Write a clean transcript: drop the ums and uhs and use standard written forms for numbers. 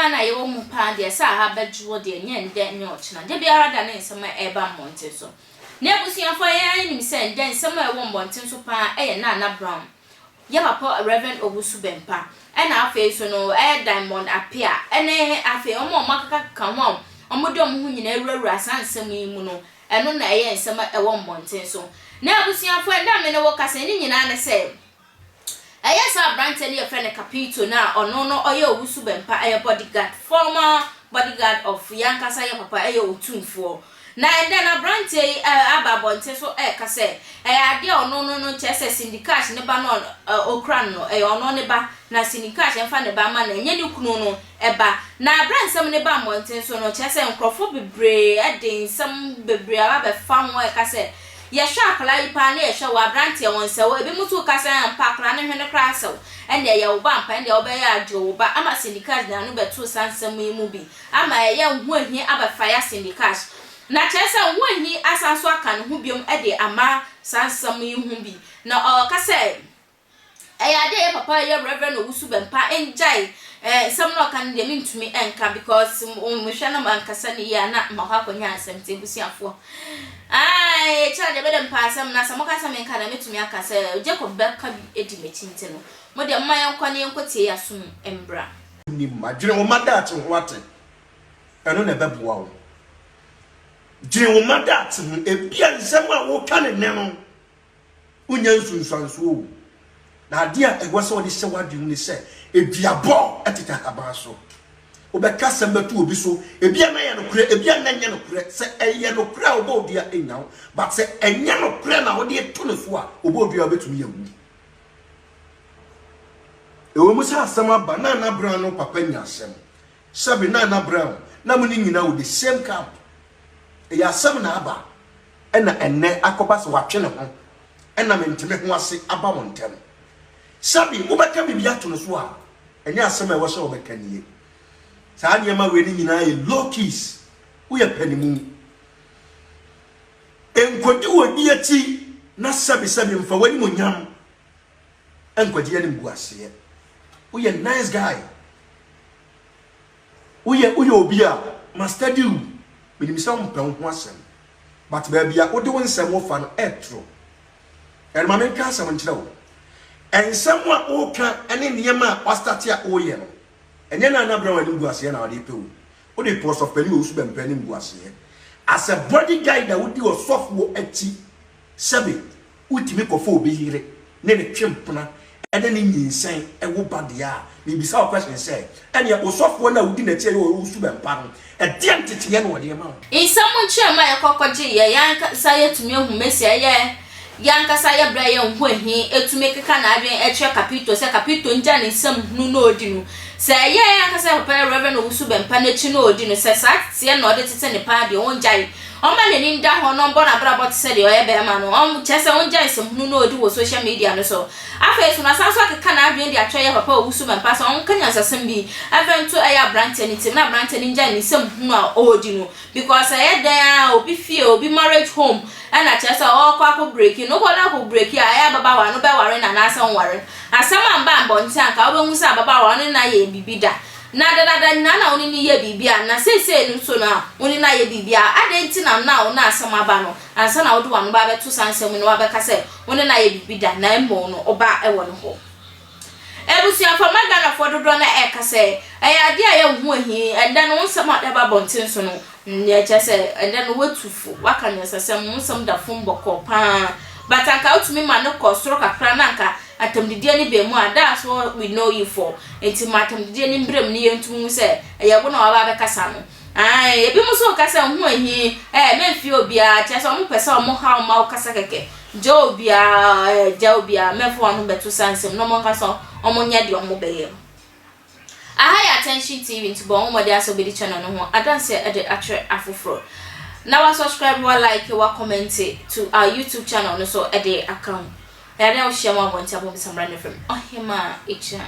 Ghana a yɛwɔ mu paa deɛ sɛ aha bɛdwoɔ deɛ nyɛ ndɛ nyɛ ɔkyena. Da biara da ne nsɛm a ɛreba mmɔnten so. Na abusuafoɔ yɛn ara nim sɛ ndɛ nsɛm a ɛwɔ mmɔnten so paa ɛyɛ Nana Brown, yɛ papa Rev. Owusu Bɛmpa, ɛna afei nso no ɛyɛ Diamond Appiah ɛne afei wɔn a wɔakekakeka ho a wɔde wɔn ho nyinaa awurawura saa nsɛm yi mu no, ɛno na ɛyɛ nsɛm a ɛwɔ mmɔnten so. Na abusuafoɔ ɛndɛ a me ne wo kasa yi ne nyinaa ne sɛ, Ɛyɛ saa abranteɛ no yɛfrɛ no Kapito no a ɔno no ɔyɛ Owusu Bɛmpa ɛyɛ body guard former body guard of yɛn ankasa yɛ papa ɛyɛ Otumfoɔ na ɛndɛ no abranteɛ yi aba abɔnten so ɛɛka sɛ ɛyɛ adeɛ a ɔno no no kyerɛ sɛ Cindy Cash ne ba no a ɔkura no no ɛyɛ ɔno ne ba na Cindy Cash ɛmfa ne ba mma no ɛnyɛ ne kunu no ɛba na aberɛ a nsɛm no ba mmɔnten so no kyerɛ sɛ nkorɔfoɔ bebree ɛde nsɛm bebree aba abɛfa ho ɛka sɛ Yɛhwɛ akwadaa yi paa na yɛhwɛ wo abranteɛ wo nsɛ wo ebinom nso ka sɛ ampa akwadaa no hwene koraa sɛ wo ɛndeɛ ɛyɛ wo ba ampa ɛndeɛ wobɛyɛ agye wo ba ama Cindy Cash de n'ano bɛtoo saa nsɛm yi mu bi ama ɛyɛ ho ahi abɛfaya Cindy Cash na kyerɛ sɛ ho ahi asan nso aka ne ho biom de ama saa nsɛm yi ho bi na ɔka sɛ Ɛyɛ ade a ɛyɛ papa ɛyɛ Rev Owusu Bɛmpa ngyae eh nsɛm na ɔka no deɛ mentumi nka because mehwɛ na mankasa no yie a na makɔ akɔnya asɛm nti abusuafoɔ ae ɛkyerɛ deɛ bɛdɛ mpa asɛm na sɛ moka sɛ menka deɛ mɛtumi aka sɛ Jacob bɛka bi adi m'akyi nti no mo deɛ moma yɛnkɔ na yɛnkɔ tie yɛasom mbra. Wonni mma. Dwene wo mma daakye ho ate. Ɛno na ɛbɛboa wo. Dwene wo mma daakye ho. Ebia nsɛm a woka no nnɛ no, Wonnya nsunsuansoɔ o. Na adeɛ a ɛwɔ sɛ wode hyɛ w'adwene mu ne sɛ, aduabɔ tete ahaban so. Wobɛka asɛm bɛto obi so, ebia na ɛyɛ nokorɛ, ebia na ɛnyɛ nokorɛ. Sɛ ɛyɛ nokorɛ a, ɔbɔ odua nnya wo. But sɛ ɛnyɛ nokorɛ na wode reto ne so a, ɔbɔ odua a wobɛtumi awu. Ɛwɔ mu sɛ asɛm aba, Nana Brown ne wo papa nya asɛm. Sɛbe Nana Brown na mo ne nyina wɔ the same camp. Ɛyɛ asɛm na aba. Ɛna ɛnnɛ akɔba sɛ watwe ne ho ɛna mente me ho ase aba wo ntɛm. Sɛbe wobɛka biribi ato no so a, ɛnyɛ asɛm a ɛwɔ sɛ wobɛka nie. Saa nneɛma wei no nyinaa yɛ low keys. Woyɛ panimu. Nkɔdi w'ani akyi na sɛbe sɛbe mfa w'animuonyam nkɔgye animguaseɛ. Woyɛ nice guy. Woyɛ woyɛ obi a ma study wo menim sɛ wompɛ wo ho asɛm but baabi a wode wo nsɛm wofa no ɛtoro ɛno ma menka asɛm nkyerɛ wo nsɛm a woka ne nneɛma a wastate a woyɛ no ɛnyɛ na na brɛ w'anim gu aseɛ na wode pɛ wo wode pɛ ɔsɔfo panin wɔ wo so bɛmpɛ anim gu aseɛ as a body guide a wodi ɔsɔfoɔ akyi Sɛbe wotumi kɔfa obi yere ne no twe mpena ne no nyinsɛn wo ba deɛ a, mebisa wo question sɛ, ɛneɛ osɔfoɔ no a wodi n'akyi a ɛyɛ ɔwɔ su bɛmpa no, ɛdeɛn nteteeɛ na ɔde rema wo? Nsɛm nkyerɛmu a yɛkɔ kɔgye yɛ, yɛn ankasa yɛtumi ahu Mesia, ɛyɛ yɛn ankasa yɛ berɛ a yɛn ho ahi tumi keka n'adwene kyerɛ Capito sɛ Capito ngya ne nsɛm hunu na ɔdi no. Sɛ ɛyɛ yɛn ankasa yɛ papa yɛ Rev. Owusu Bɛmpa n'akyi na ɔdi no, sɛ saa teɛ na ɔde tete ne paa deɛ ɔngyae. Ɔmma n'ani nda hɔ na ɔmbɔ n'abrabɔ te sɛ deɛ ɔyɛ barima no. Ɔm, kyerɛ sɛ, ɔngyae nsɛmhunu no a ɔdi wɔ social media no so. Afei nso, na ɔsan nso akeka n'adwene de akyerɛ yɛn papa a ɔwu so mpa sɛ ɔnka nyansasɛm bi mfa nto ɛyɛ aberanteɛ no tirim na aberanteɛ no ngyae ne nsɛmhunu a ɔredi no. Because ɛyɛ dɛn ara a, obi fie, obi marriage home ɛna kyerɛ sɛ ɔrekɔ akɔ breaki no. Wokɔ na akɔ breaki a, ɛyɛ ababaawa no bɛware no anaasɛ ɔnware no. Asɛm amba abɔnten a, anka wobɛhu sɛ ababaawa no ne no ayɛ biribi da. Na dadaada nyinaa na wo ne no yɛ biribi a, na seesei no nso na wo ne no ayɛ biribi a, adɛn nti na now na asɛm aba no, ansa na wode w'ano ba abɛto saa nsɛm yi na woabɛka sɛ wo ne no ayɛ biribi da, na mmom no wo ba wɔ ne hɔ? Abusuafoɔ, ma Ghanafoɔ dodoɔ no ara ɛka sɛ, ɛyɛ adeɛ a ɛyɛ wo ho ahi, ɛnnɛ no wo nsɛm a wode aba abɔnten so no, Nea ɛkyerɛ sɛ ɛnnɛ no woatu fo, woaka nyansasɛm, wo nsɛm da fam bɔkɔɔ paa. But anka wotumi ma no kɔ soro kakra na anka atamdidiɛ no ba mu a, that's what we know you for. Nti ma atamdidiɛ no mbra mu na yɛntumi hu sɛ ɛyɛ wo na waba abɛkasa no. Ae, ebinom nso reka sɛ ho ahi, eh, mɛmfie obiara, kyerɛ sɛ wɔpɛ sɛ wɔhaw ma wokasa kɛkɛ. Gya obiara, eh, gya obiara, mɛmfa w'ano mbɛto saa nsɛm na wɔn ankasa wɔnyɛ deɛ wɔbɛyɛ. Aha yɛ Attention TV nti bɔ wo mmɔden ara sɛ wobɛdi channel no ho adanseɛ de akyerɛ afoforɔ. Na wa subscribe, wa like, wa comment to our YouTube channel no so de aka ho. Ɛyɛ adeɛ a wohyia mu abɔnten abɔ me samra ne fam. Ɔhemaa Akyan.